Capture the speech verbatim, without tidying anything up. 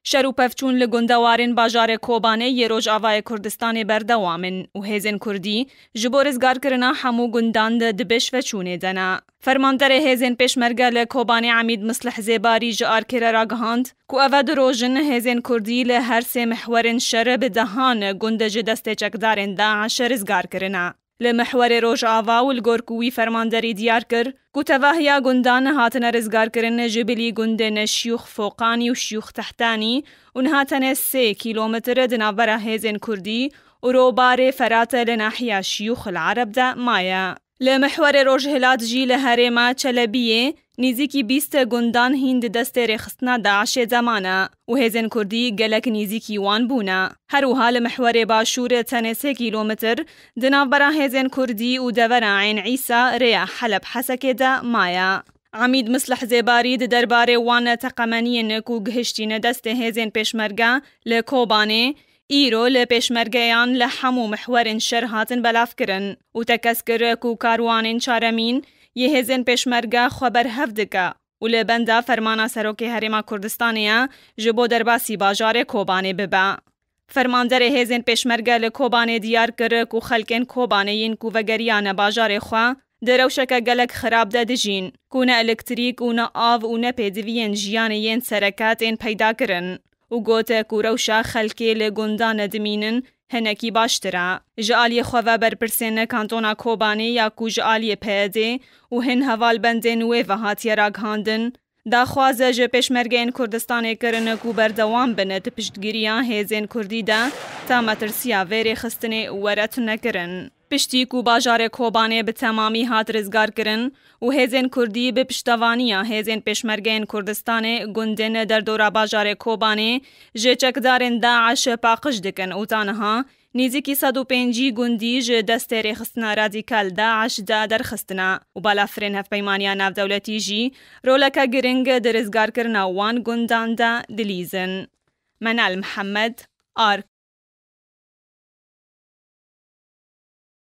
Şer û pevçûn li gundewarên bajarê Kobanê yê Rojavayê Kurdistanê berdewam in û hêzên Kurdî ji bo rizgarkirina hemû gundan di, di pêşveçûnê de ne. Fermanderê hêzên pêşmerge li Kobanê Emîd Mislih Zêbarî ji Arkê re ragihand ku eve du roj in hêzên Kurdî li her sê mihwerên şer bi dehan gund ji destê çekdarên DAIŞ rizgar kirine. Li mihwerê Rojava û li gor ku wî fermanderî diyar kir ku tevahiya gundan hatine rizgarkirin ji bilî gundên Şiyûx Foqanî û Şiyûx Tehtanî û niha tenê sê kîlometr di navbera hêzên Kurdî û robarê Ferate li nahiya Şiyûx El Ereb de maye. Li mihwerê Rojhilat jî li herêma Çelebiyê nîzîkî bîst gundan hîn di destê rêxistina DAIŞê de mane û hêzên Kurdî gelek nîzîkî wan bûne. Her wiha li mihwerê Başûr tenê sê kîlometr di navbera hêzên Kurdî û devera Eyn Îsa rêya Heleb Hesekê de maye. Emîd Mislih Zêbarî di derbarê wan teqemeniyên ku gihiştîne destê hêzên pêşmerge li Kobanê, îro li pêşmergeyan li hemû mihwerên şer hatin belavkirin û tekez kir ku karwanên çaremîn yê hêzên pêşmerge xwe berhev dike û li benda fermana Serokê Herêma Kurdistanê ye ji bo derbasî bajarê Kobanê bibe. Fermanderê hêzên pêşmerge li Kobanê diyar kir ku xelkên Kobanê yên ku vegeriyane bajarê xwe di rewşeke gelek xirab de dijîn, ku ne elektrîk û ne av û ne pêdiviyên jiyanê yên sereke tên peyda kirin û got ku rewşa xelkê li gundan dimînin hinekî baştir e. Ji aliyê xwe ve berpirsên kantona Kobanê ya ku ji aliyê P Y D û hin hevalbendên wê ve hatiye ragihandin, daxwaze ji pêşmergeyên Kurdistanê kirin ku berdewam bin di piştgiriya hêzên Kurdî de ta metirsiya vê rêxistinê were tunekirin. Piştî ku bajarê Kobanê bi temamî hat rizgarkirin û hêzên Kurdî bi piştevaniya hêzên pêşmergeyên Kurdistanê gundên derdora bajarê Kobanê ji çekdarên DAIŞ paqij dikin û ta niha nîzîkî sed û pêncî gundî ji destê rêxistina radîkal DAIŞ de derxistine û balafirên Hevpeymaniya Navdewletî jî roleke giring di rizgarkirina wan gundan de dilîzin. Menal Mihemed, Ark.